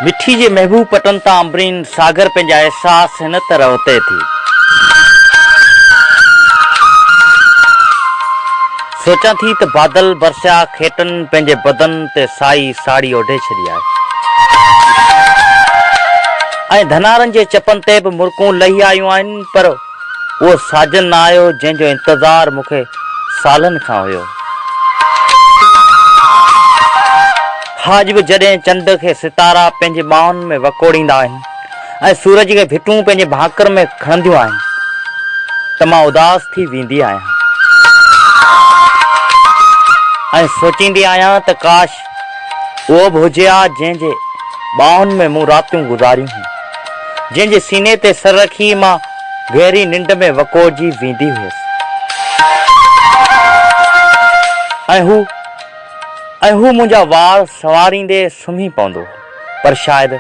مٺي جي محبوب پٽن تان امبرين ساگر پنهنجا احساس هن طرح اتي ٿي. سوچان ٿي ته بادل برسيا کيٽن پنهنجي بدن تي سائي ساڙهي اوڍي ڇڏي آهي ۽ ڌنارن جي چپن تي به مرڪون لهي آيون آهن پر اهو ساجن نه آيو جنهن جو انتظار مون کي سالن کان هيو. ها اڄ به جڏهن چنڊ کي ستارا پنهنجي ٻانهن ۾ وڪوڙيندا آهن ۽ سورج کي ڀٽون پنهنجي ڀاڪر ۾ کڻنديون آهن ته مان اداس ٿي ويندي آهيان ۽ سوچيندي آهيان ته ڪاش اهو به هجي ها جنهن جي ٻانهن ۾ مون راتيون گذاريون هيون. جنهن جي سيني تي سر رکي مان گهري ننڊ ۾ وڪوڙجي ويندي هيس ۽ هو ۽ هو منهنجا وار سنواريندي سمهي پوندو هو پر شايد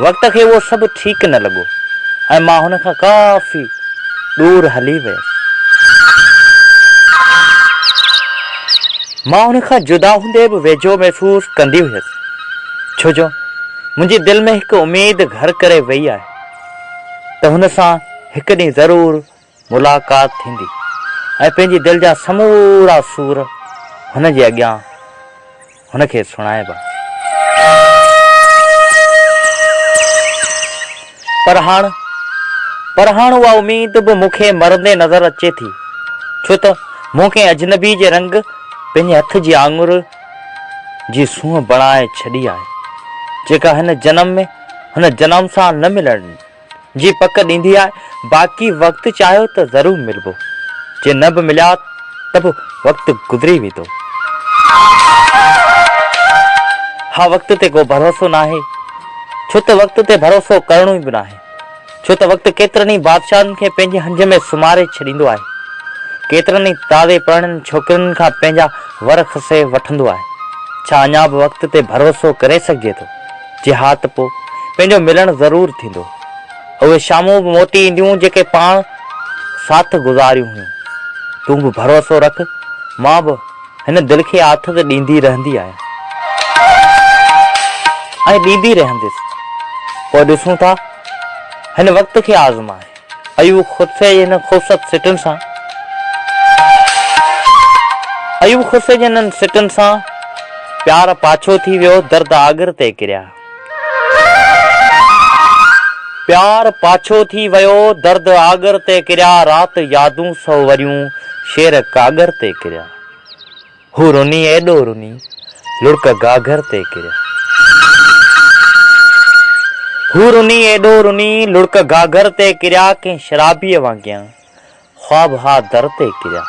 وقت کي اهو سڀ ٺيڪ نه لڳو ۽ مان هن کان ڪافي ڏور هلي ويس. مان هن کان جدا هوندي به ويجهو محسوس ڪندي هيس ڇو جو منهنجي دل ۾ هڪ اميد گهر ڪري ويئي آهي ته هن سان هڪ ڏينهن ضرور ملاقات ٿيندي ۽ پنهنجي دل جا سمورا سور هن جي اڳيان هن کي سڻائبا. پر هاڻ پر هاڻ اها اميد به مون کي مرندي نظر اچي ٿي، ڇو ته مون ڪنهن اجنبي جي رنگ پنهنجي هٿ جي آڱر جي سونهن بڻائي ڇڏي آهي، جيڪا هن جنم ۾ هن جنم سان نه ملڻ جي پڪ ڏيندي آهي، باقي وقت چاهيو ته ضرور ملبو، جي نه به مليا ته به وقت گذري ويندو. ها وقت تي ڪو ڀروسو ناهي، ڇو ته وقت تي ڀروسو ڪرڻو ئي به ناهي. ڇو ته وقت ڪيترن ئي بادشاهن کي پنهنجي هنج ۾ سمهاري ڇڏيندو آهي. ڪيترن ئي تازي پرڻيل ڇوڪرين کان پنهنجا ور کسي وٺندو آهي. ڇا اڃا به وقت تي ڀروسو ڪري سگهجي ٿو؟ جي ها ته پوء پنهنجو ملڻ ضرور ٿيندو. اهي شامون به موٽي اينديون جيڪي پاڻ ساٿ گذاريون هيون. تون به ڀروسو رک، مان به هن دل کي آٿت ڏيندي رهندي آهيان ۽ ڏيندي رهنديس. پوء ڏسون ٿا هن وقت کي آزمائي. ايوب خودسي جي هنن خوبصورت سٽن سان ايوب خودسي جي هنن سٽن سان پيار پاڇو ٿي ويو درد آگر تي ڪريا. پيار پاڇو ٿي ويو درد آگر تي ڪريا رات يادون سو وريون شعر ڪاڳر تي ڪريا. هو رني ايڏو رني لڙڪ گاگهر تي ڪريا. هو رني ايڏو رني لڙڪ گاگهر تي ڪريا ڪنهن شرابيء وانگيان خواب ها در تي ڪريا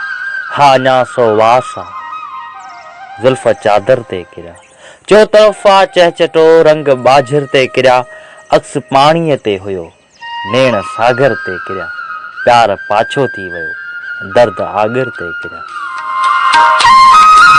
ها اڃا سو واس آ زلف چادر تي ڪريا چوطرف آ چهچٽو رنگ ٻاجهر تي ڪريا عڪس پاڻيء تي هيو نيڻ ساگر تي ڪريا، پيار پاڇو ٿي ويو، درد آڳر تي ڪريا.